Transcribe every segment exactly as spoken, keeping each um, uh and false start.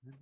Hello,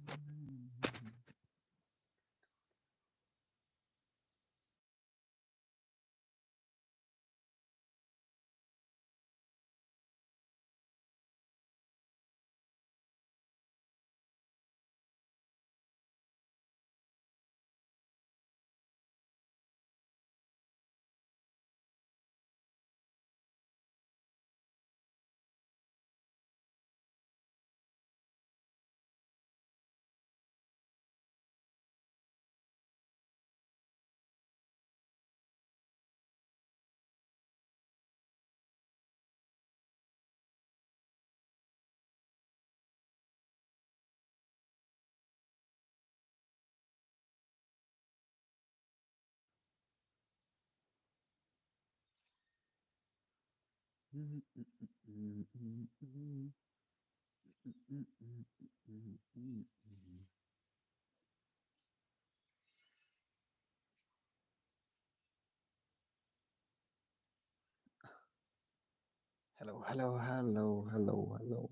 hello, hello, hello, hello.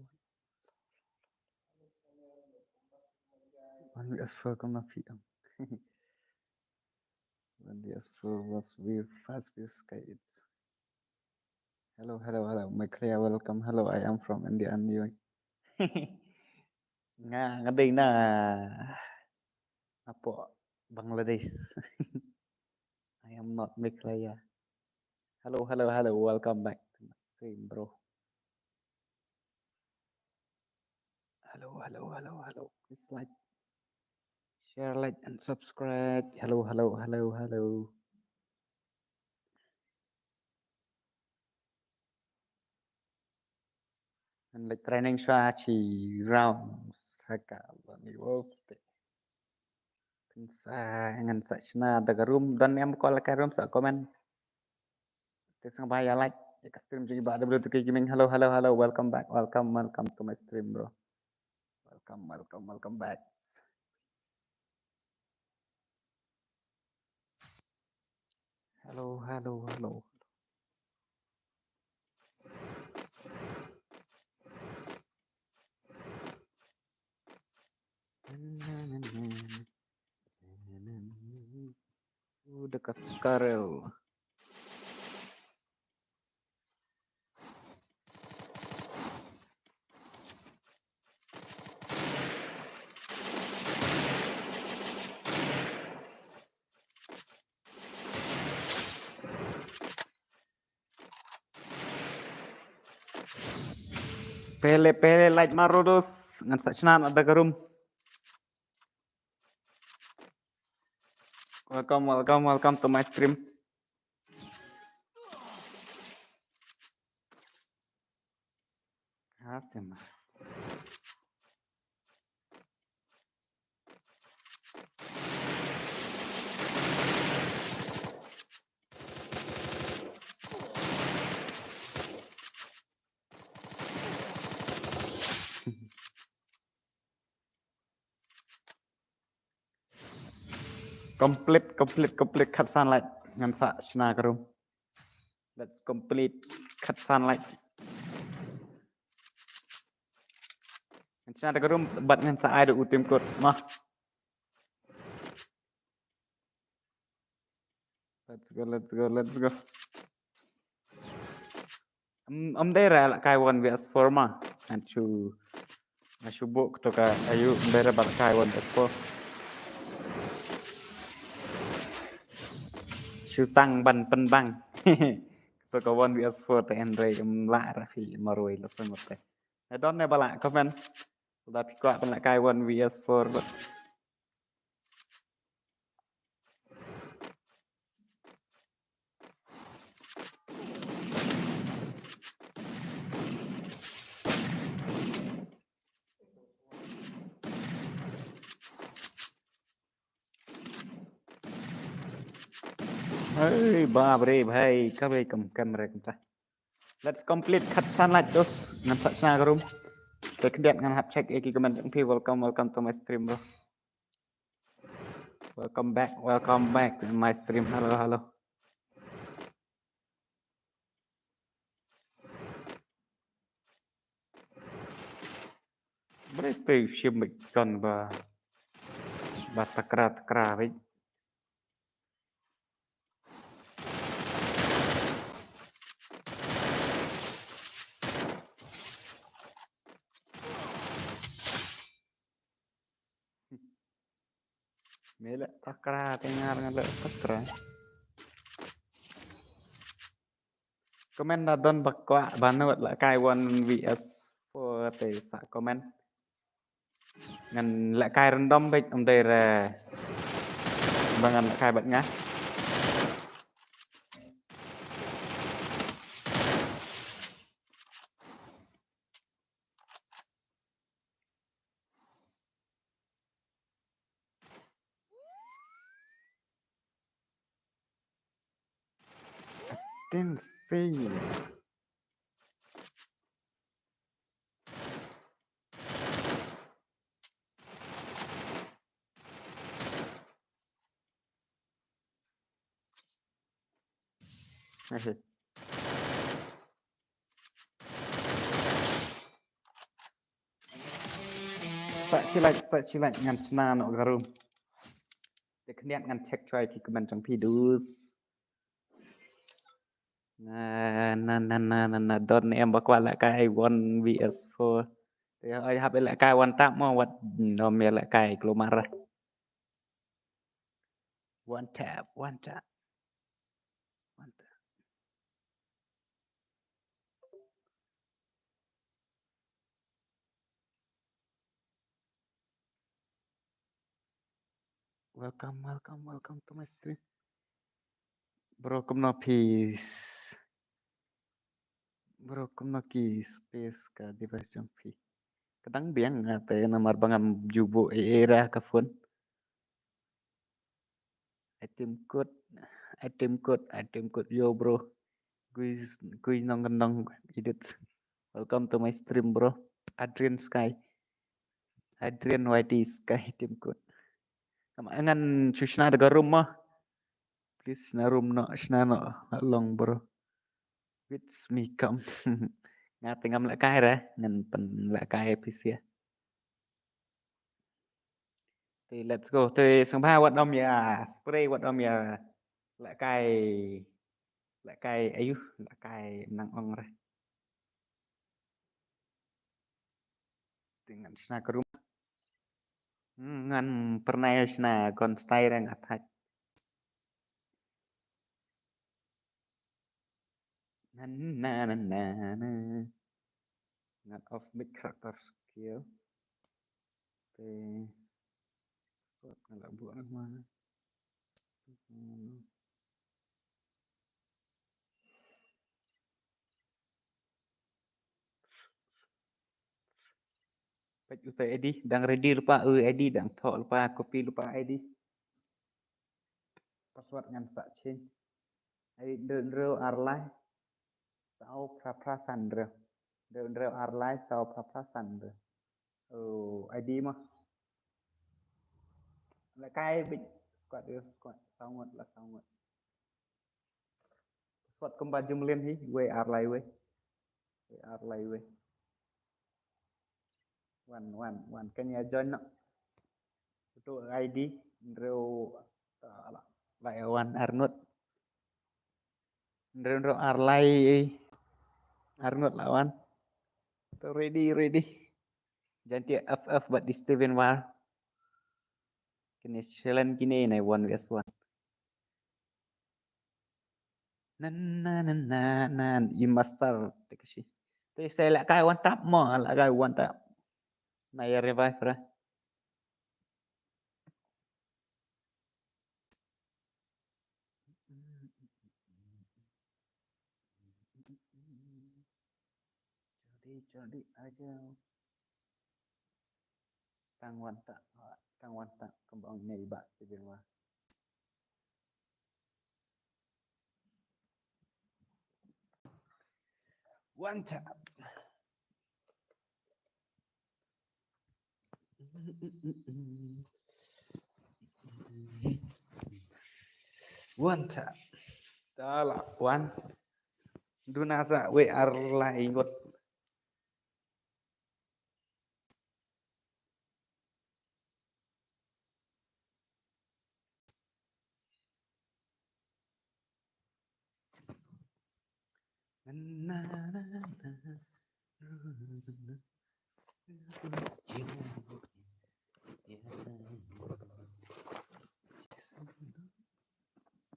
One V S four kama P M. One V S four was view first view sky it's. Hello, hello, hello. Meghalaya, welcome. Hello, I am from India and you. Nga nga dei na apo Bangladesh. I am not Meghalaya. Hello, hello, hello. Welcome back to my stream, bro. Hello, hello, hello, hello. Please like, share, like, and subscribe. Hello, hello, hello, hello. And like training sha chi round saka bani wolf te. Ngan sa ngan sa shna da ka room don em ko la ka room sa comment. Te sngewbha ïa like ïa ka stream jong i Bah W two K Gaming. Hello, hello, hello. Welcome back. Welcome, welcome to my stream, bro. Welcome, welcome, welcome back. Hello, hello, hello. Ooh, the Cascarel. Pele, pele, like maro dos. Ngan sa shna na da ka room. Welcome, welcome, welcome to my stream. Asem. Complete, complete, complete. Khatsan like. Ngan sa shna ka room. Let's complete. Khatsan like. Ngan shna da ka room bad ngan sa ai da u team code. Mah. Let's go, let's go, let's go. Am, am dei ra la kai one V S four ma. An chu, an chu bok to ka ayu bera ba la kai one V S four. Chu tang ban pen bang. To ka one V S four te en rei am la ra phi marwei la sang te. I don't ne ba la comment. Da phi kwah ban la kai one V S four ba. Hey, bap re bhai, ka bei kam camera kumta. Let's complete khatsan like dos. Ngan sa shna ka room. Te khyndiat ngan hap check ïa ki comment jong phi. Welcome, welcome to my stream, bro. Welcome back, welcome back to my stream. Hello, hello. Mrei te shim bik kon ba, ba takra takra bik. Me leh takra te nga ngan leh takra. Comment da don ba kwah ban nud lehkai one V S four te sa comment. Ngan lehkai random beit, ym dei re ba ngan lehkai bad nga. Atensi. Sa chi lait, sa chi lait, ngan shna noh ka room. Te khyndiat ngan check choi ki comment jong phi dus. Na na na na na na don em ba kwah lehkai one V S four. Te oi hap lehkai one tap mo, wat ym lehkai klumar. One tap, one tap. One tap. Welcome, welcome, welcome to my stream. Bro, kumno phi? Bro, kumno ki space ka device jong phi? Ka dang biang nga te namar ba ngam ju buh ei ei ruh ha ka phone. Item code, item code, item code. Yo, bro. Gui, gui nong nong edit. Welcome to my stream, bro. Adrian Sky. Adrian Y T Sky item code. Ngan shu shna da ka room mo. Please shna room noh, shna noh. Long, bro. With me come. Nga te ngam lehkai re, ngan pynlehkai P C. Te let's go. Te sngewbha wat ym ïa spray, wat ym ïa lehkai, lehkai ayu, lehkai nang ong re. Te ngan shna ka room. Hmm, ngan pyrnai shna kon stai re nga thait. Na na na na na. Ngan off mic character skill. Te sot ngan la buh ma. Peit utai I D dang ready lypa, u I D dang thoh lypa, copy lypa I D. Password ngan sa change. Ai, hynriew hynriew ar lai saw phra phra san hynriew. Hynriew hynriew ar lai saw phra phra san hynriew. Oh, I D mo. Lehkai beit squad, hynriew squad, saw ngut la saw ngut. Password kumba jumlien hi, wei ar lai wei. Wei ar lai wei. Wan, wan, wan. Kan ïa join noh. Uto I D hynriew, ah, la, la ïa wan ar ngut. Hynriew hynriew ar lai ar ngut la wan. To ready, ready. Jan ti F F bad di Steven War. Kine challenge kine ne one versus one. Na na na na na, i master te ka shi. Te sa lehkai one tap mo, lehkai one tap. Na ïa revive ra. Jaldi, jaldi aja. Tang wan tap, tang wan tap, kembang nei ba ti beng wa. One tap. One tap. Tala, one. Duna sa wei ar lai ngut. Na, na, na, na.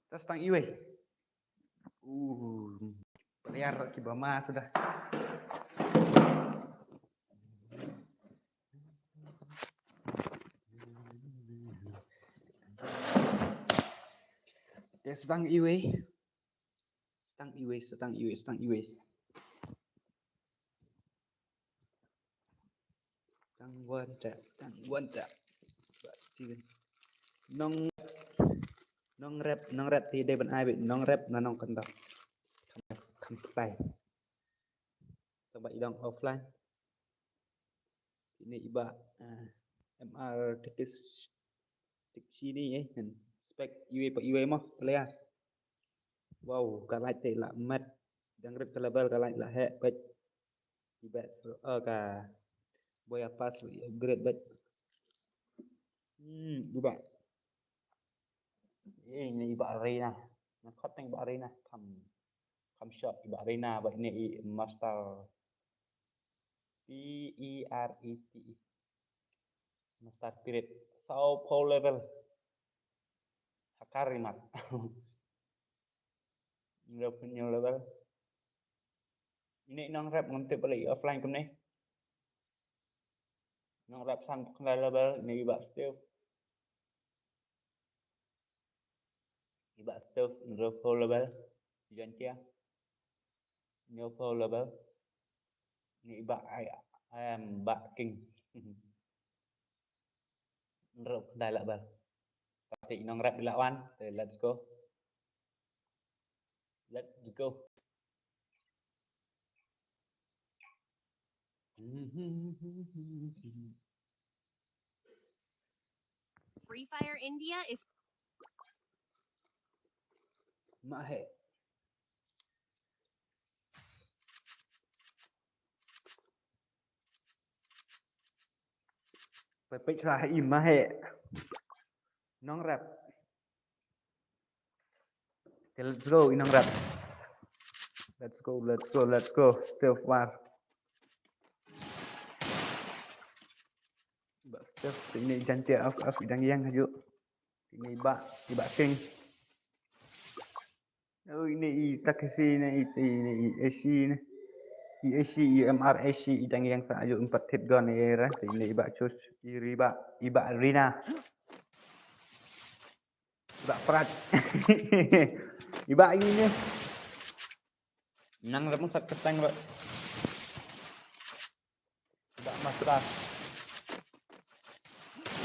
Te sdang iwei. Uh, player kiba ma suda. Te sdang iwei. Sdang iwei, sdang iwei, sdang iwei. Tang wan ta, tang wan ta. Ba Steven. Nong, nong rep, nong rep te dei ban ai beit nong rep na nong kyndoh. Kham, kham style. Tang ba i dang offline. Ine i Bah, ah, M R Tikis, Tikshini, eh, kan spec iwei pa iwei mo, player. Wow, ka light te la mat. Dang rep ka level ka light la heh beit. I Bah, oh, ka Boya Pass i upgrade beit. Hmm, i Bah. Eh, ine i Bah Arena. Na khot tang i Bah Arena. Kham, kham shot i Bah Arena, ba ine i Master P E R E T E. Master Spirit. Saw phew level. Hakar i mat. Hynriew phew hynñiew level. Ine i nong rep ngam tip balei i offline kumne. Nong rep san phew khyndai level, ine i Bah Steve. I Bah Steve, hynriew phew level. Jan kia. Hynñiew phew level. Ine i Bah ai, em, Bah King. Hynriew khyndai level. Pati i nong rep i la wan. Te let's go. Let's go. Free Fire India is Ma heh. Pepek sah i ma heh. Nong rep. Okay, let's go, i nong rep. Let's go, let's go, let's go. Steve war. Bah Steve, ine i Jan T F F i dang ïeng hajuh. Ine i Bah, i Bah King. Oh, ine i Takeshi, ine i, ine i Ashi, ine. I Ashi, i M R Ashi, i dang ïeng sa hajuh, em pat thied gun ïa i re. Ine i Bah Chus, i Bah, i Bah Rina. I Bah Prat. I Bah ine. Nang rep mut sat kyrteng ruh. Bah Master.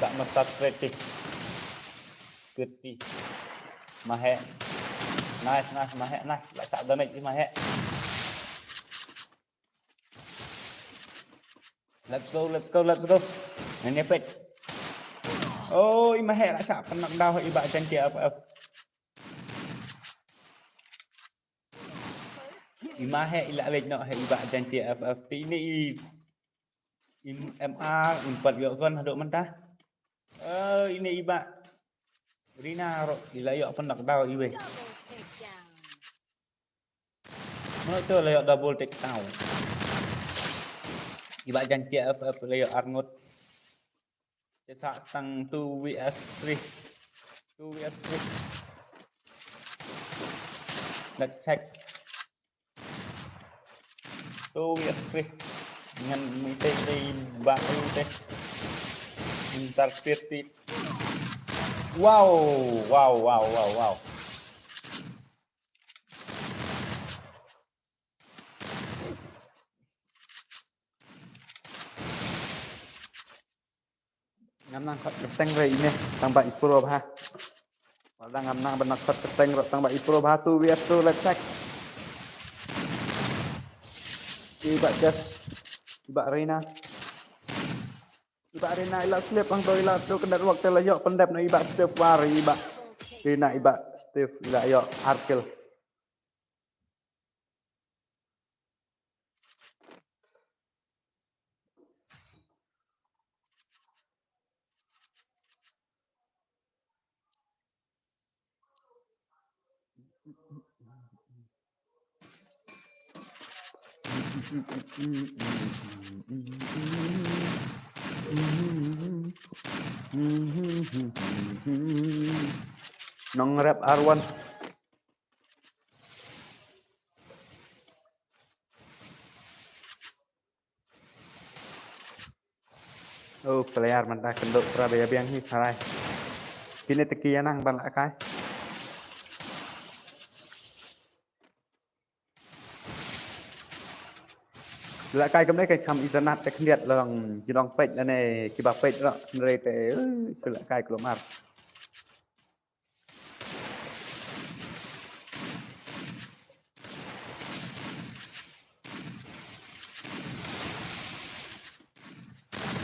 Bah Master Pretty. Pretty. Ma heh. Nice, nice, ma heh, nice. Lah sah damage i ma heh. Let's go, let's go, let's go. Ngan ïa peit. Oh, i ma heh lah sah pynnock down i Bah Jan T F F. I ma heh i la leit noh ha i Bah Jan T F F. Te ine i, i M R, im pat ïoh gun haduh mynta. Eh, ine i Bah Rina ruh i la ïoh pynnock down iwei. Mano to la ïoh double takedown. I Bah Jan T F F la ïoh arngut. Te sa sdang two V S three. Two V S three. Let's check. Two V S three. Ngan mite te ba te. Interpret. Wow, wow, wow, wow, wow. Ngam nang khot kyrteng re ine, tang ba i pro bha. Wala ngam nang ban khot kyrteng ruh, tang ba i pro bha. Two V S two, let's check. I Bah Jas, i Bah Rina. I Bah Rina i la slip hangto, i la to ka network te la ïoh pyndep noh i Bah Steve war, i Bah Rina, i Bah Steve i la ïoh ar kill. Nongrep Arwan. Oh, player mynta kynduh pra ba ïa biang hi sarai. Kine te ki ïa nang ban lehkai. Lehkai kumne ka cham internet te khyndiat long ki long peit lane kiba peit ruh hynrei te, eh, shu lehkai kulmar.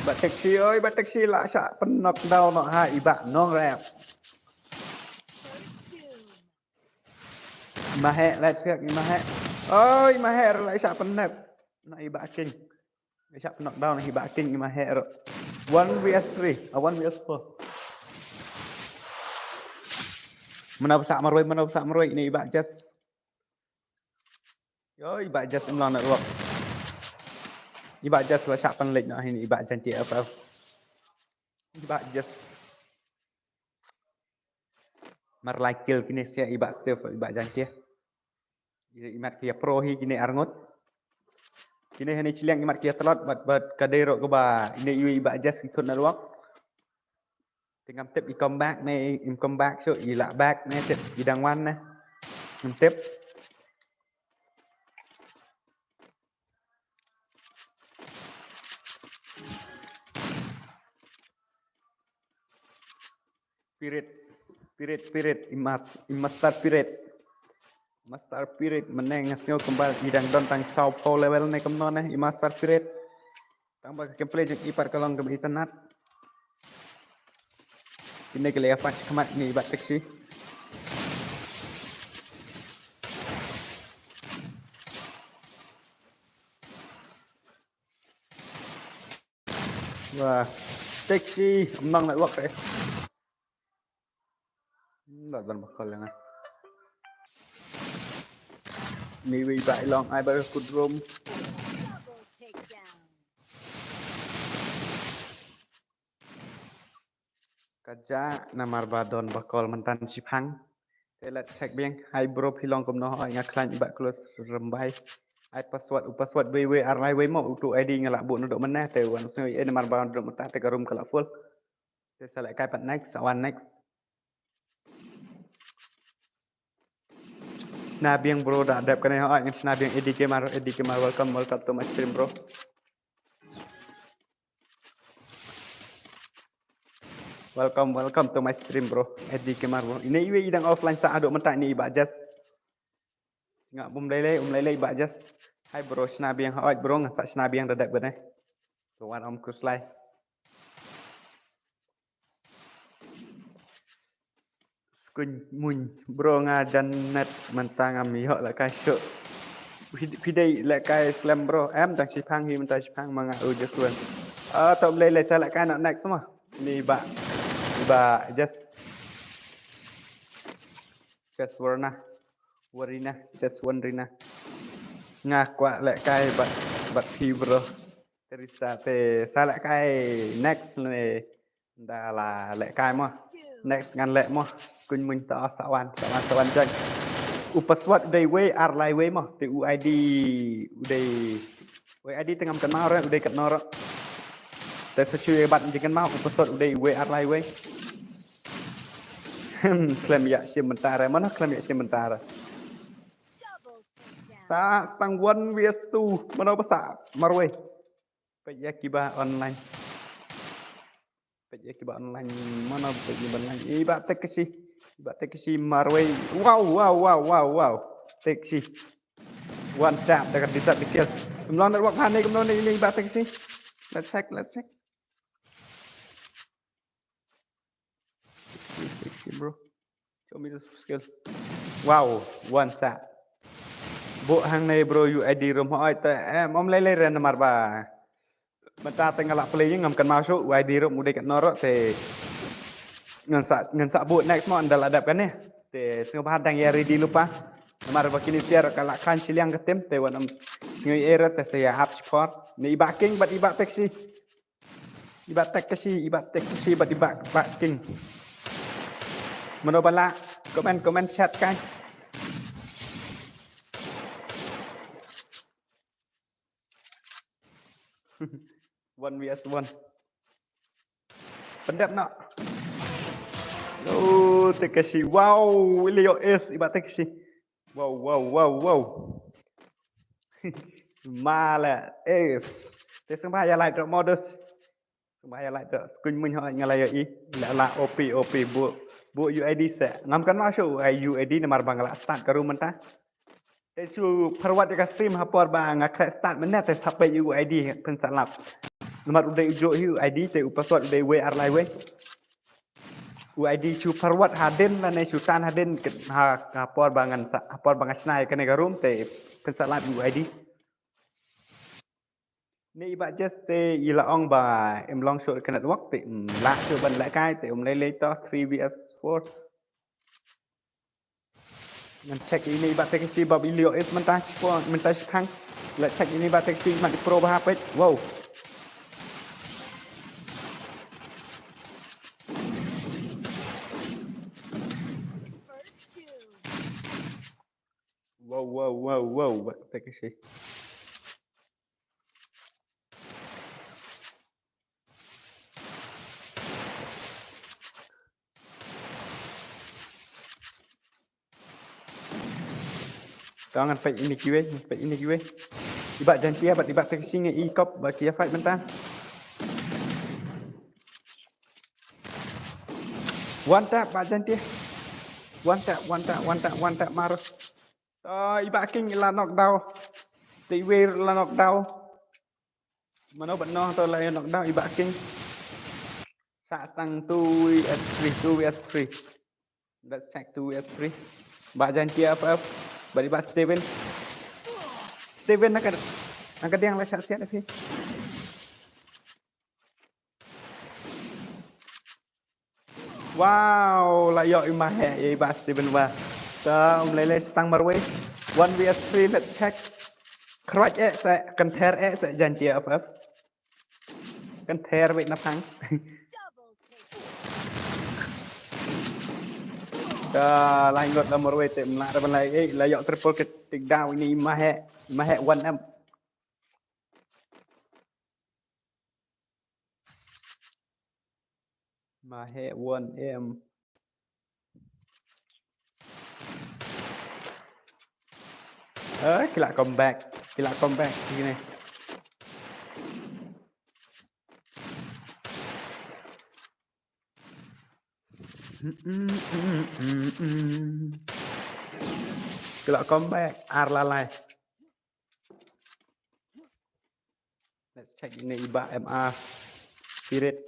Ba taxi oi, ba taxi la shah pynnock down noh ha i Bah Nongrep. Mahe, let's go, i Mahe. Oi, Mahe la shah pynnock noh i Bah King. La shah pynnock down i Bah King, i Mahe ruh. One versus three, ah, one versus four. Mano ba sah marwei, mano ba sah marwei, ine i Bah Jas. Yo, i Bah Jas im long network. I Bah Jas la shah pynleit noh hi ine i Bah Jan T F L. I Bah Jas. Mar lai kill kine sia i Bah Steve, i Bah Jan T. I mat ki ïa pro hi kine arngut. Kine hani chiliang i mat ki ïa tlot bad, bad ka dei ruh kaba ine i Bah Jas ki khun network. Te ngam tip i comeback ne im comeback shuh, i lah back ne tip i dang wan ne. Ngam tip. Pirit, Pirit, Pirit, i mat, i Master Pirit. Master Pirit mynne nga sngew kumba i dang don tang saw phew level ne kumno ne i Master Pirit. Tang ba ka gameplay jong i pat ka long kaba itynnat. Kine ki la ïa pat shakhmat ine i Bah Taxi. Wah, Taxi, ym nang network eh. Hmm, la don ba call nga. Maybe ba i long ai ba kudrum. Double takedown. Ka ja namar ba don ba call mynta shiphang. Te let's check biang. Hi bro, phi long kumno, oi nga khlaiñ i Bah Close Rymbai. Ai password, u password wei wei ar lai wei mo, utu I D nga lah buh naduh mynne, te wan sngew eh namar ba naduh mynta te ka room ka lah full. Te sa lehkai pat next, sa wan next. Shna biang bro, da dep kane, hooid ngan shna biang. Eddie Gamer, Eddie Gamer, welcome, welcome to my stream bro. Welcome, welcome to my stream bro. Eddie Gamer bro. Ine iwei i dang offline sa haduh mynta ine i Bah Jas. Nga bym lei lei, um lei lei i Bah Jas. Hi bro, shna biang, hooid bro, nga sa shna biang da dep kane. To wan ym khuslai. Skuñ muñ bro, nga jan net mynta ngam ïoh lehkai shuh. Phi, phi dei lehkai slem bro. Em tang shiphang hi mynta, shiphang ma nga u Joshua. Ah, to ym lei lei, sa lehkai noh next mo. Ni Bah, Bah Jas. Jaswarna. Warina, Jaswanrina. Nga kwah lehkai bad, bad phi bro. Teresa te sa lehkai next ne. Nda la lehkai mo. Next ngan leh mo. Skuñ muñ to, sa wan, sa wan, sa wan join. U password u dei wei ar lai wei mo. Te u I D u dei, u I D te ngam kynmaw re, u dei katno re. Te sa shu ïa bat jingkynmaw, u password u dei wei ar lai wei. Khlem ïa shim mynta re, mano khlem ïa shim mynta re. Sa stang one versus two, mano ba sa marwei. Peit ïa kiba online. Peit ïa kiba online, mano peit ïa kiba online. I Bah Taxi. I Bah Taxi marwei. Wow, wow, wow, wow, wow. Taxi. One tap, da ka disap di kill. Kumno network ha ne, kumno ne i Bah Taxi. Let's check, let's check. Taxi, bro. Show me the skill. Wow, one shot. Buh hangne bro, u I D room hooid te, em, ym lei lei re namar ba mynta te nga lah play ïa ngam kynmaw shuh u I D room u dei katno re te ngan sa, ngan sa buh next mo ynda la dep kane. Te sngewbha dang ïa ready lypa. Namar ba kine tiar ka la khlaiñ shiliang ka team te wan ym Ngi era te sa ïa ap support. Ni i Bah King bad i Bah Taxi. I Bah Taxi, i Bah Taxi bad i Bah, Bah King. Mano ba lah? Comment, comment chat kai. One versus one. Pyndep noh. Oh, Takeshi. Wow, Ilio is i Bah Takeshi. Wow, wow, wow, wow. Mala is. Te sngewbha ïa like drop modus. Sngewbha ïa like drop. Skuin mun hoi nga la ïohi. La la O P, O P bu, bu U I D se. Ngam kan ma shu U I D namar ba nga la start ka room mynta. Te shu forward ïa ka stream ha por ba nga khreh start mynne te sa peit U I D phin sa lap. Namar u dei u juh hi U I D te u password u dei wei ar lai wei. U I D shu forward hadien lane shu tan hadien ha, ha por ba ngan sa, ha por ba nga shna ïa kane ka room te phin sa lap U I D. Ni i Bah Jess te i la ong ba im long shuh ka network te, mm, lah shuh ban lehkai te um lei lei to three V S four. Ngan check ine i Bah Takeshi ba Ilio is mynta shi po, mynta shi phang. Let's check ine i Bah Takeshi mat i pro ba hapet. Wow. Wow, wow, wow, wow, Bah Takeshi. Tang ngan fight ine kiwei, ngan fight ine kiwei. I Bah Jaintia bad i Bah Takeshi ngi i kop ba ki ïa fight mynta. One tap Bah Jaintia. One tap, one tap, one tap, one tap mar. To i Bah King i la knockdown. Te i wei la knockdown. Mano bad no to la ïa knockdown i Bah King. Sa stang two V S three, two V S three. Let's check two V S three. Bah Jaintia F F. Bad i Bah Steven. Steven na ka, na ka diang la shah siat phi. Wow, la ïoh i Maheh ïa i Bah Steven ba. Ta um lei lei stang marwei. One V S three, let's check. Khrwat eh sa, kynter eh sa Jaintia F F. Kynter beit na phang. Ta la ngot la marwei te mla ra ban lai eh la ïoh triple kill, take down ine i Maheh. I Maheh one M. Maheh one M. Eh, ki la comeback. Ki la comeback kine. Ki la comeback ar la lai. Let's check ine i Bah M R Spirit.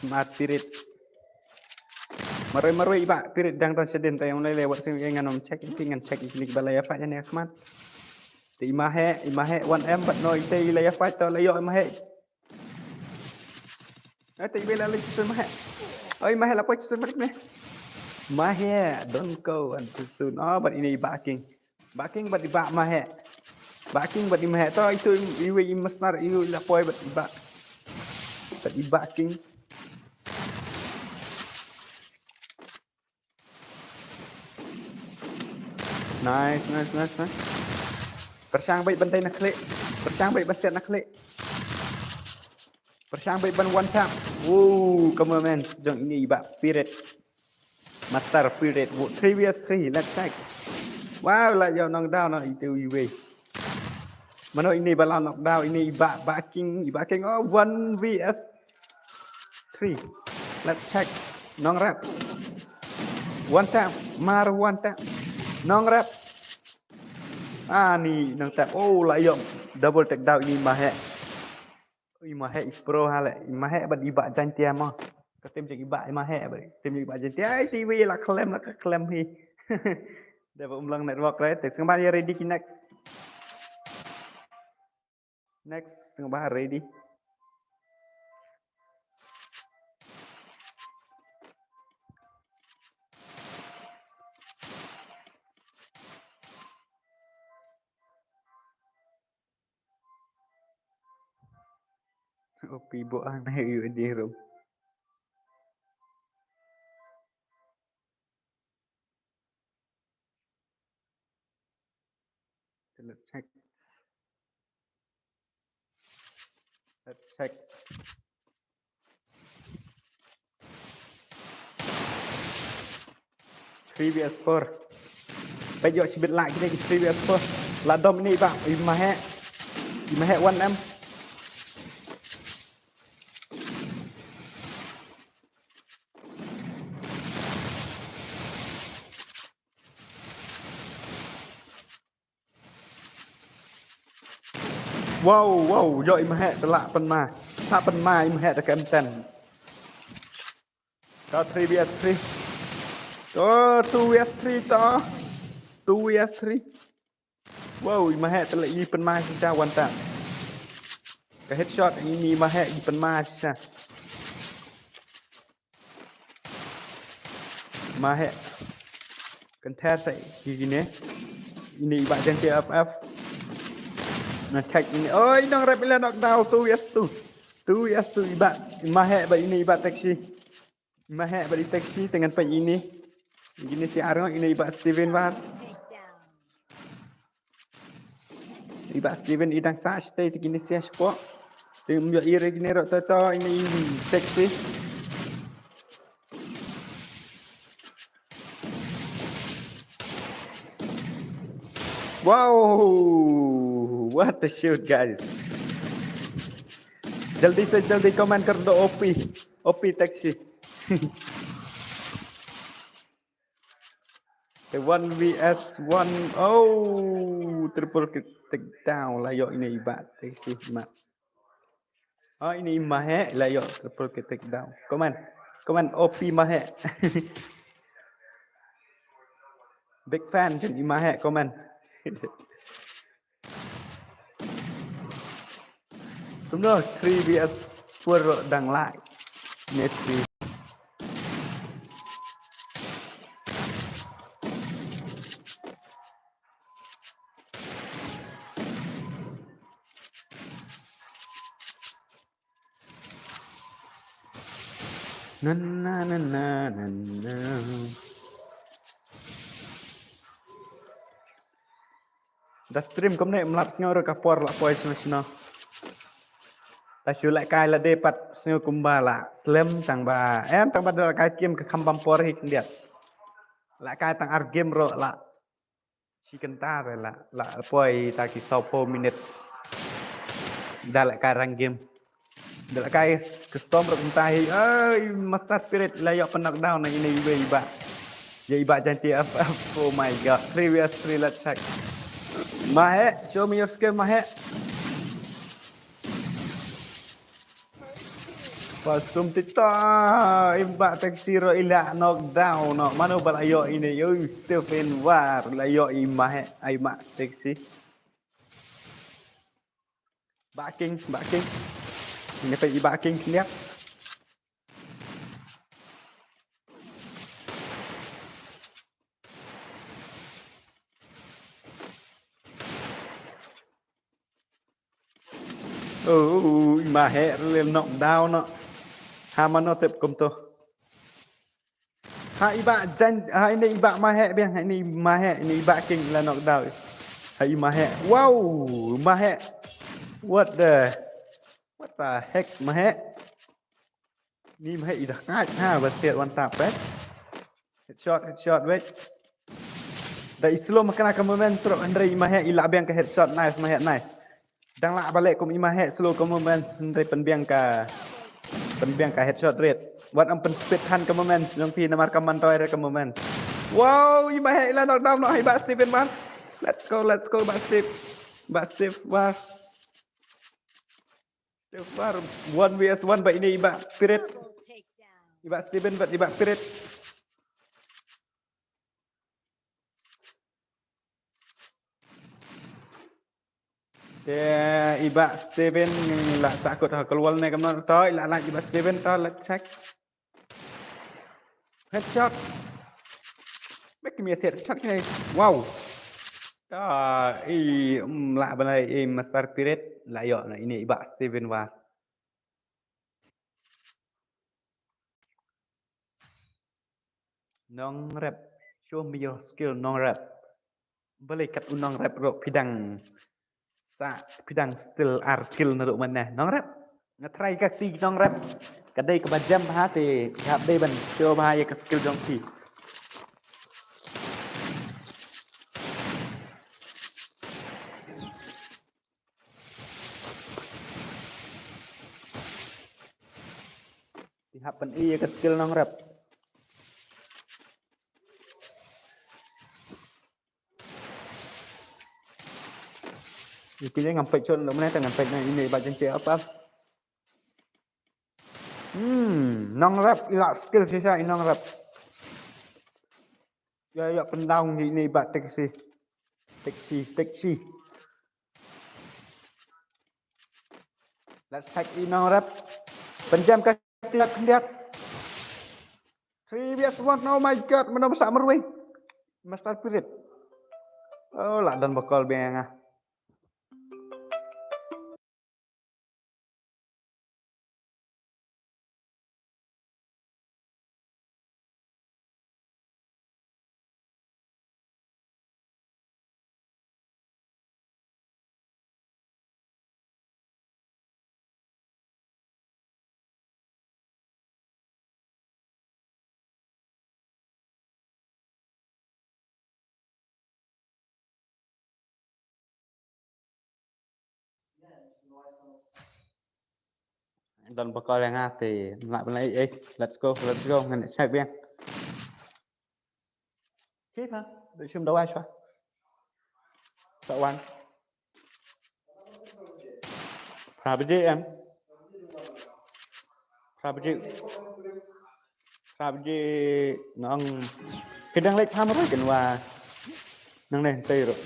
M R Spirit. Marwei marwei i Bah Spirit dang don shadien, te ym lei lei wat sien ngan ym check, ngan check ine i Bah la ïa fight ïa ne khmat. Te i Maheh, i Maheh one M bad no ite i la ïa fight to la ïoh i Maheh. Eh, te i Maheh la leit shuh shuh i Maheh. Oh, i Maheh la poi shuh shuh balik ne. Maheh, don't go and shuh shuh. Oh, bad ine i Bah King. Bah King bad i Bah Maheh. Bah King bad i Maheh. To itu i, i, i Masnar i la poi bad i Bah. Bad i Bah King. Nice, nice, nice, nice. Pyrshang beit ban dei na khlieh. Pyrshang beit ban siat na khlieh. Pyrshang beit ban one tap. Wow, ka moments jong ine i Bah Spirit. Master Spirit. Wow, three V S three. Let's check. Wow, la ïoh knockdown na itu iwei. Mano ine ba la knockdown, ine i Bah, Bah King, i Bah King. Oh, one V S three. Let's check. Nongrep. One tap. Mar one tap. Nongrep. Ah, ni nongtap. Oh, la ïoh double takedown ine i Maheh. I Maheh i pro ha le. I Maheh bad i Bah Jaintia mo. Ka team jong i Bah i Maheh bad team jong i Bah Jaintia. Ai, te iwei la khlem, la khlem hi. Dei ba um long network, right? Te sngewbha ïa ready ki next. Next, sngewbha ready. Opi bo ang na yu di rum. Let's check. Let's check. Three V S four. Peit ïoh shibit lah kine ki three V S four. La dom ini ba i Mahek. I Mahek one M. Wow, wow, ïoh i Mahek te lah pynma. Lah pynma i Mahek te ka M ten. Ka three V S three. To two V S three to. Two V S three. Wow, i Mahek te lah i pynma shisha one tap. Ka headshot ini i Mahek i pynma shisha. Mahek. Kynthar sa ki kine. Ini i Bah Jen T F F. Na check ini. Oi, nong rep ila knockdown two V S two. Two V S two i Bah. I Mahek ba ini i Bah Taxi. I Mahek ba i Taxi te ngan peit ini. Kine shi ar nong, ini i Bah Steven War. I Bah Steven i dang sah shatei te kine shi ar shapoh. Te ym ïoh i re kine ruh to to ini i Taxi. Wow, what a shoot, guys. Jaldi se jaldi comment kar do, O P. O P Taxi. The one V S one. Oh, triple kick takedown lah ïoh ini i Bah Taxi mat. Oh, ini i Mahek lah ïoh triple kick takedown. Comment. Comment O P Mahek. Big fan jong i Mahek comment. Kumno three V S four dang lai. Net three. Na na na na na na. Da stream kumne ym lap sngew ruh ka por la poi sngewsih noh. Ta shu lehkai lade pat sngew kumba la slem tang ba em tang ba da lehkai kim ka kham bam por hi khyndiat. Lehkai tang ar game ruh la shi kynta re la la poi ta ki sawphew minit. Da lehkai rang game. Da lehkai custom ruh kumta hi. Ai, Master Spirit la ïoh pyn knockdown na ini iwei i Bah. Ïa i Bah Jen T F F. Oh my god. Three V S three, let's check. Mahek, show me your skill, Mahek. Pasum tita, i Bah Taxi ruh i la knockdown noh. Mano ba la ïoh ini, oi, Stephen War, la ïoh i Mahek, i Bah Taxi. Bah King, Bah King. Ini pa i Bah King khyndiat. Oh, i Mahek ruh la knockdown noh. Ha mano tip kumto. Ha i Bah Jen, ha ini i Bah Mahek biang, ha ini i Mahek, ini i Bah King la knockdown. Ha i Mahek. Wow, Mahek. What the, what the heck, Mahek? Ni Mahek i da ngait ha, ba siat one tap, eh. Headshot, headshot, wait. Da i slow ma kane ka movement ruh hynrei i Mahek i lah biang ka headshot, nice Mahek, nice. Dang lah balei kum i Mahek slow ka movement hynrei pynbiang ka, pynbiang ka headshot rate. Wat ym pyn speed than ka movement jong phi namar ka man toi re ka movement. Wow, i Mahek i la knockdown noh i Bah Steven War. Let's go, let's go, Bah Steve. Bah Steve War. Steve War, one V S one ba ini i Bah Spirit. I Bah Steven bad i Bah Spirit. Te i Bah Steven la takut ha ka wall ne kumno to, i la lait i Bah Steven to, let's check. Headshot. Mek kine headshot kine. Wow. Ta i, mm, la balei i Master Spirit la ïoh na ini i Bah Steven War. Nongrep. Show me your skill, Nongrep. Balei kat u Nongrep ruh phi dang sa, phi dang still ar kill naduh mynne, Nongrep. Nga try ka kti, Nongrep. Ka dei kaba jem bha te, nga hap dei ban show bha ïa ka skill jong phi. Phi hap pyni ïa ka skill, Nongrep. Ïa ki ngam peit shot lem ne, te ngam peit na ine i Bah Jaiñtia apa. Hmm, Nongrep i la skill shisha i Nongrep. Ïa, ïa, pyndown ïa ine i Bah Taxi. Taxi, Taxi. Let's check i Nongrep. Pynjem ka tiap khyndiat. Three V S one, oh my God, mano ba sah marwei. Master Spirit. Oh, la don ba call biang ah. Don ba call ïa nga te, lah ban leh, eh, let's go, let's go, ngan check biang. Ki pha, da shim dawai shwa. Sa wan. Phra baje em. Phra baje. Phra baje nong. Ki dang leit pham ruh kin wa. Nang ne tei ruh.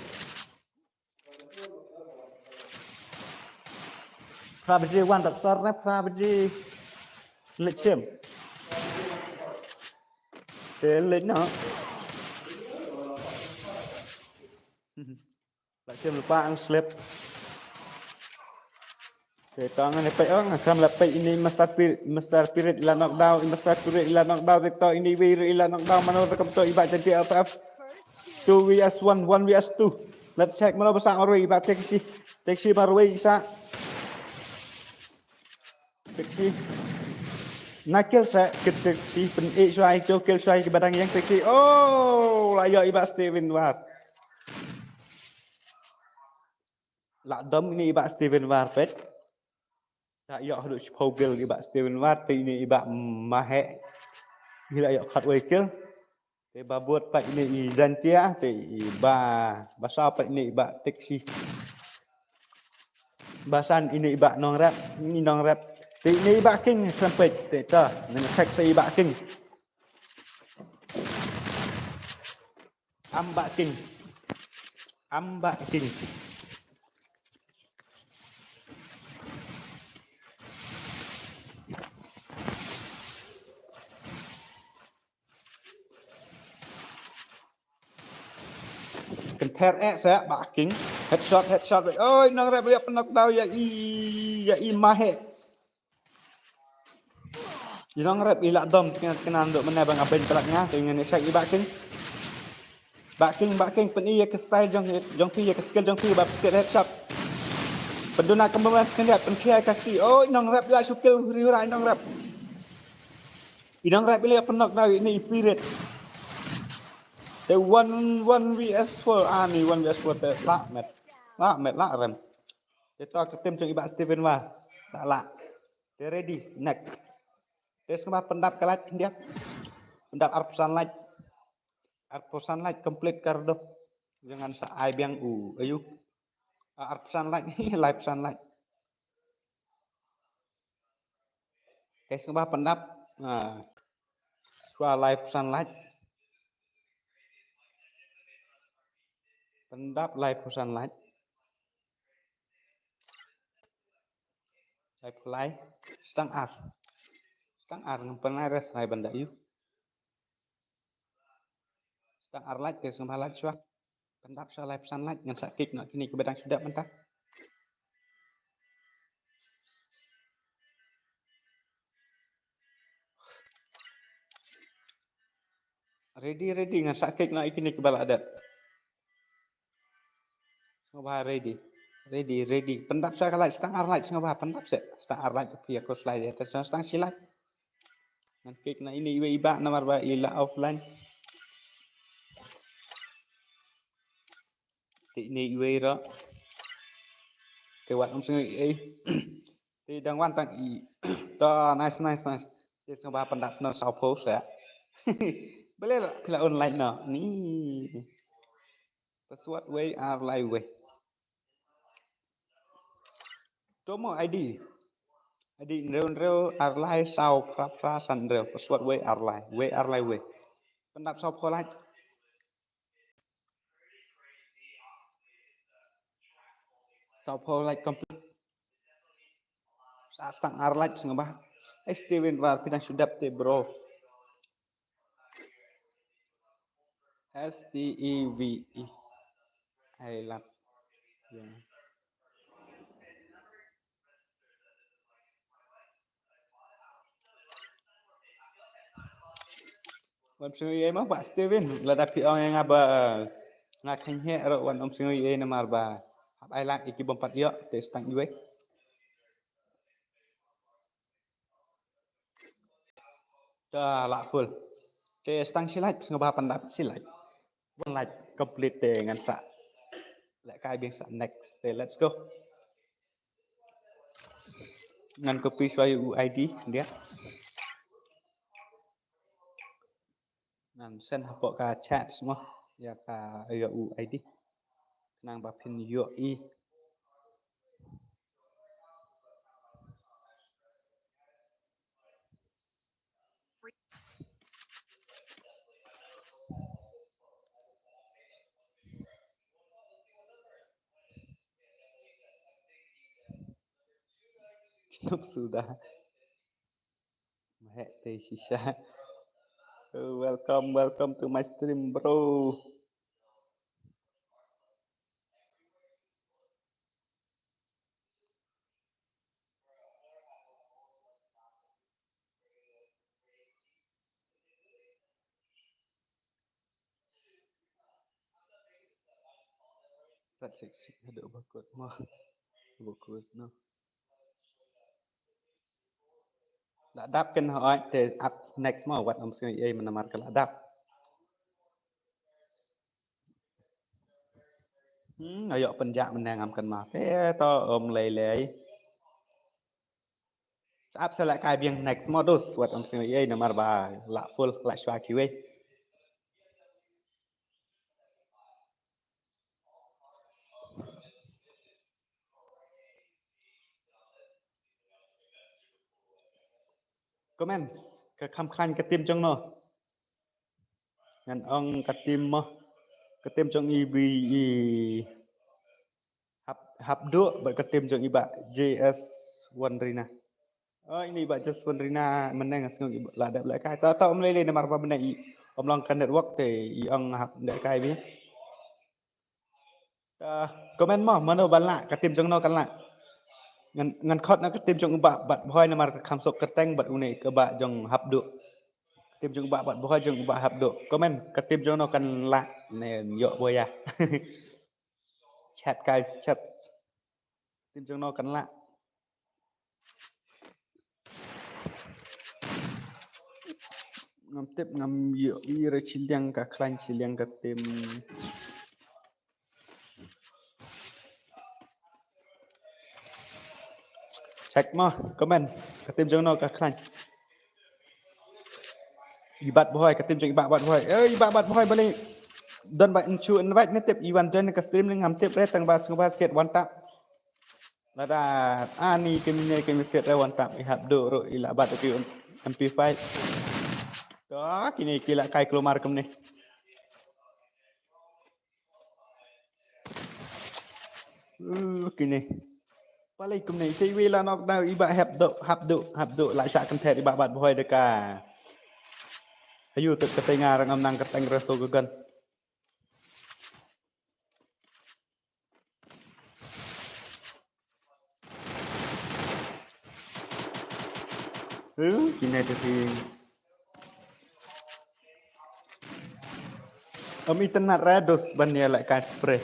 Phra baje wan doctor ne, phra baje leit shim. Te leit noh. La shim lypa ang slip. Te to ngan peit ong, kam la peit ine Master Spirit, Master Spirit i la knockdown, i Master Spirit i la knockdown, te to ine i Spirit i la knockdown, mano ruh kam to i Bah Jaiñtia F F. Two V S one, one V S two. Let's check mano ba sah marwei i Bah Taxi. Taxi marwei i sah. Taxi. Na kill sa kit Taxi, pyn-i shuwa i to kill shuwa i ki ba dang ïeng Taxi. Oh, la ïoh i Bah Steven War. La dom ine i Bah Steven War peit. La ïoh haduh shiphew kill i Bah Steven War, te ine i Bah Mahek. Ngi la ïoh khatwei kill. Te ba bud pat ine i Jaiñtia, te i ba, ba saw pat ine i Bah Taxi. Ba san ine i Bah Nongrep, i Nongrep. Te ine i Bah King, khlem peit, te to, ngan check sa i Bah King. Am Bah King. Am Bah King. Kynthar eh sa Bah King. Headshot, headshot. Oi, Nongrep ïa pynnock daw ïa i, ïa i Mahek. I Nongrep i la dom kynthar kynthar duk mynne ba nga beiñ palat nga, te ngan ïa check i Bah King. Bah King, Bah King, pyn-i ïa ka style jong, jong phi, ïa ka skill jong phi, ba pynsiat headshot. Pynduna ka bom skyndiat, pynkhia ka kti. Oh, i Nongrep i la shu kill huri hura i Nongrep. I Nongrep i la pynnock daw ine i Spirit. Te one, one V S four, ani one V S four te lah met. Lah met, lah rem. Te to ka team jong i Bah Steven War. Lah lah. Te ready, next. Te sngewbha pyndap ka light khyndiat. Pyndap arphew san light. Arphew san light complete ka rdo. Jong ngan sa ai biang u, ayu. Ah, arphew san light, laiphew san light. Te sngewbha pyndap. Ah. Shuwa laiphew san light. Pyndap laiphew san light. Laiphew lai. Stang ar. Stang ar ngam pynlai re lai ban da ïu. Stang ar light, te sngewbha light shuwa. Pyndap shuwa laiphew san light, ngan sa kick noh kine kiba dang shu dep mynta. Ready, ready, ngan sa kik na ikini ki bala adat. Sngewbha ready. Ready, ready. Pyndap sa ka light, stang ar light, sngewbha pyndap sa. Stang ar light, pia ko slide ya. Stang, stang shi light. Ngan kik na ini iwei iba namar ba ila offline. Te ini iwei ro. Te wat um sngewbha eh. Te dang wan tang i. To, nice, nice, nice. Te sngewbha pyndap na saw pho sa. Bale la pila online no. Ni. Password wei ar lai wei. Tomo I D. I D hynriew hynriew ar lai saw phra phra san hynriew. Password wei ar lai. Wei ar lai wei. Pyndap saw pho lai. Saw pho lai complete. Sa stang ar lai sngewbha. Ai Steven wa phi dang shu dep te bro. S T E V E. I love. Yeah. Wan psngew ei ma ba Steven, lada phi ong ïa nga ba nga kheiñ heh ruh wan ym psngew ei namar ba hap ai lad ïa ki bym pat ïoh te stang iwei. Ta la full. Te stang shi light, sngewbha pyndap shi light. One light complete te ngan sa leh kai biang sa next. Te let's go. Ngan copy shuwa ïa u I D dia. Ngan send hapoh ka chat mo ïa ka, ïa u I D. Khnang ba phin ïohi. Kitab suda. Mahek te shisha. Oh, welcome, welcome to my stream, bro. Rat sik sik haduh bakut mo. Bakut no. La dap kan hoi te up next mo wat ym sngewbha ei mynamar ka la dap. Hmm, ayo pynjah mynne ngam kan ma. Te to ym lei lei. Sa ap sa leh kai biang next modus wat ym sngewbha ei namar ba la full la shwa kiwei. Comments ka kham khlaiñ ka team jong no. Ngan ong ka team mo. Ka team jong i bi i hap hap duk bad ka team jong i ba J S Wandrina. Oh ini ba J S Wandrina meneng sngew i la dep leh kai. Ta ta um lei lei namar ba meneng i um long ka network te i ong hap dep kai bi. Ah, comment mo mano ban lah ka team jong no kan lah. Ngan ngan khot na ka team jong u Bah Bat Bhoi namar ka kham sok kyrteng bad une ka bah jong Hapduk. Team jong u Bah Bat Bhoi jong u Bah Hapduk. Comment ka team jong no kan lah ne ïoh boya. Chat guys, chat. Team jong no kan lah. Ngam tip ngam ïoh i re chiliang ka khlaiñ chiliang ka team. Check mo comment ka team jong no ka khlaiñ. I Bat Bhoi ka team jong i Bah Bat Bhoi. Eh i Bah Bat Bhoi bali. Don ba inchu invite ne tip i wan join ka stream ne ngam tip re tang ba sngewbha siat wan tap. Lada ani kine kine siat re wan tap i Hapduk ruh i la bat ki M P five. To kine ki la kai klumar kumne. Uh, kine. Palai kumne te wi la nok da i Bah Hapduk Hapduk Hapduk la shah kyntheh i Bah Bat Bhoi da ka. Ayu tut ka tenga rang am nang ka teng re to ka gan. Huh, kine te phi. Ym itynnad re dos ban ïalehkai spray.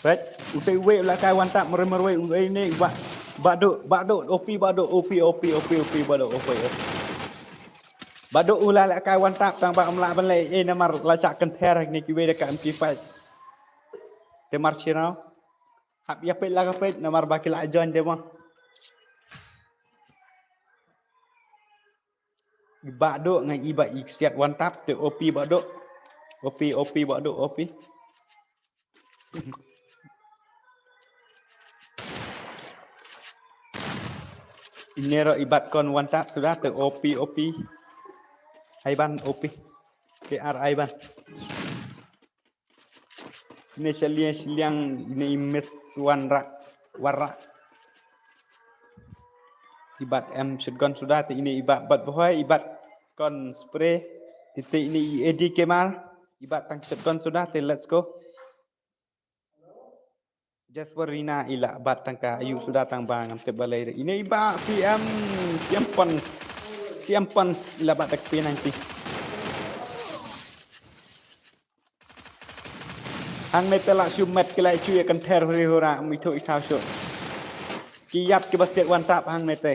Right? Utai uwei u lehkai one tap marwei marwei uwei ne ba, Baduk, Baduk, O P Baduk, O P, O P, O P, O P Baduk, O P, O P. Baduk u la lehkai one tap tang ba ym lah ban leh ei namar la shah kynther ne kiwei da ka M P five. Te mar shi raw. Hap ïa peit la ka peit namar ba ki la join te mo. I Baduk nga i ba i siat one tap te O P Baduk. O P, O P Baduk, O P. Ine ruh i bat kon one tap suda te O P, O P. Aiban O P. K R Aiban. Ine shiliang shiliang ine i miss one rak warak. I bat em shotgun suda te ine i bat bat bohoi i bat kon spray. Te te ine i A D K mar i bat tang shotgun suda te let's go. Jasper Rina i la bat tang ka ayu suda tang ba ngam tip balei re. Ine i ba C M, C M Pons. C M Pons i la bat tak P ninety. Hangne te la shu met ki la shu ïa kynther huri hura mi thu i thaw shu. Ki ïap ki ba siat one tap hangne te.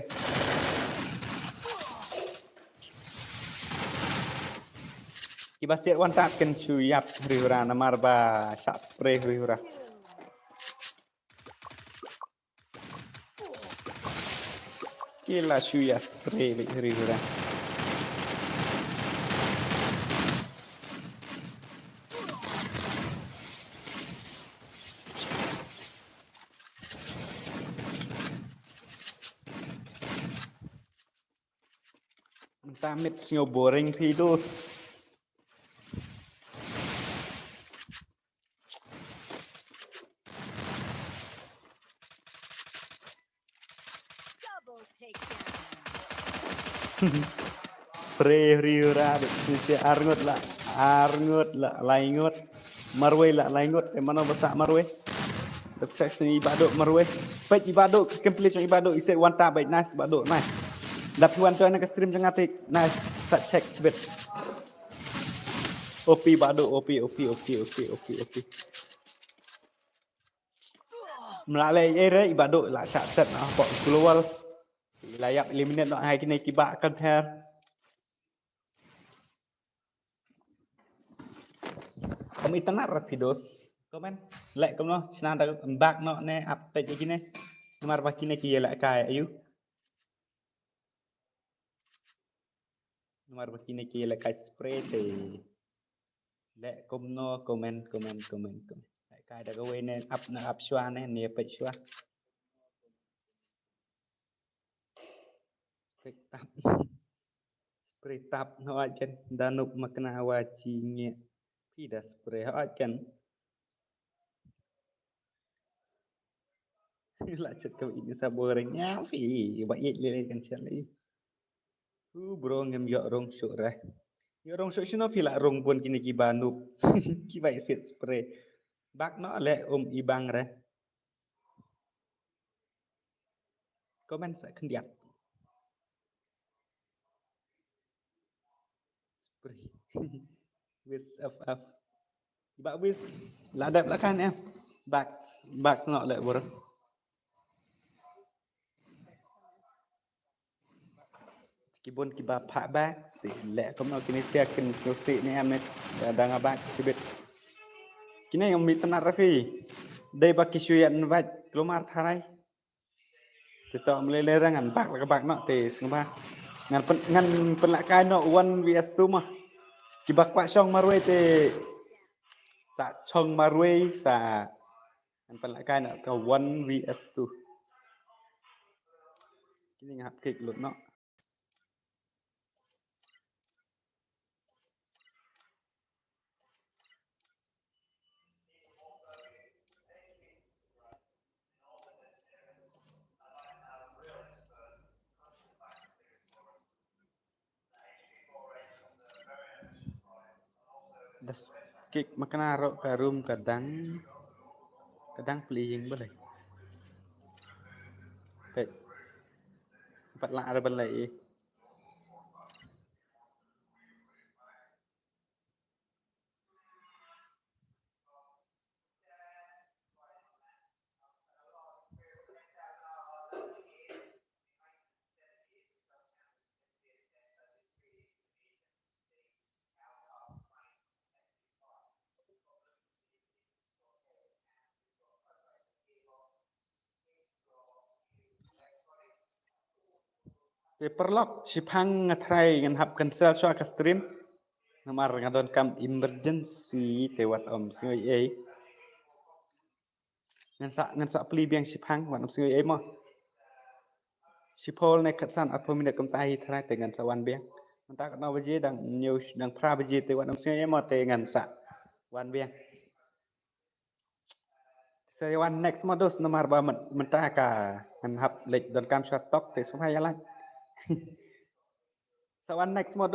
Ki ba siat one tap kin shu ïap huri hura namar ba shah spray huri hura. Ki la shu ïa spray beit huri hura. Mynta mit sngew boring phi dos. Double takedown. Spray huri hura beit, shisha ar ngut la, ar ngut la, lai ngut. Marwei la, lai ngut, te mano ba sah marwei. Dap check sini i Baduk marwei. Peit i Baduk, complete i Baduk, i set one tap beit, nice Baduk, nice. Dap wan join ka stream jong nga te, nice, sa check shibit. O P Baduk, O P, O P, O P, O P, O P, O P. Mla leh ei re i Baduk la shah set na pok global. La ïap eliminate noh hai kine ki ba kan her. Ym itynnad ra phi dos. Comment. Leh kumno, shna da back noh ne update ïa kine. Namar ba kine ki ïalehkai ayu. Namar ba kine ki ïalehkai spray te. Leh kumno, comment, comment, comment, comment. Lehkai da kawei ne up na up shuwa ne, ne peit shuwa. Spray tap. Spray tap na wa ken da nup makna wa chi nge. Phi da spray ha wa ken. La chet ka ini sa boring nya phi ba it le kan chet le. U bro ngem ïoh rung shuh re. Ïoh rung shuh shino phi la rung bun kine ki ba nup. Ki ba i set spray. Back noh leh um i bang re. Comment sa khyndiat. Spray. Wis up up. Ba wis la dep la kan em. Back back noh leh bor. Ki bun ki ba phah back. Leh kumno kine sia kin sngewsih ne em ne. Da nga back shibit. Kine ym itynnad ra phi. Dei ba ki shu ïa invite klumar tharai. Te to mlei lei ra ngan bak la ka bak noh te sngewbha. Ngan pyn, ngan pynlehkai noh one V S two ma. Ki ba kwah shong marwei te sa shong marwei sa ngan pynlehkai noh ka one V S two. Kine nga hap kick lut noh. Das kick makna ro ka room ka dang, ka dang playing balei. Peit. Pat la ada balei. Te paralok, shiphang nga trai ngan hap cancel shuwa ka stream. Namar nga donkam emergency te wat ym sngew ei ei. Ngan sa, ngan sa plie biang shiphang, wat ym sngew ei ei mo. Shiphew ne khatsan arphew minit kumta hi trai te ngan sa wan biang. Mynta ka nau baje dang hynñiew, dang phra baje te wat ym sngew ei ei mo te ngan sa wan biang. Sa wan next mo dos namar ba myn-, mynta ka ngan hap leit donkam shuwa tok te sngewbha ïa like. Sa wan next mo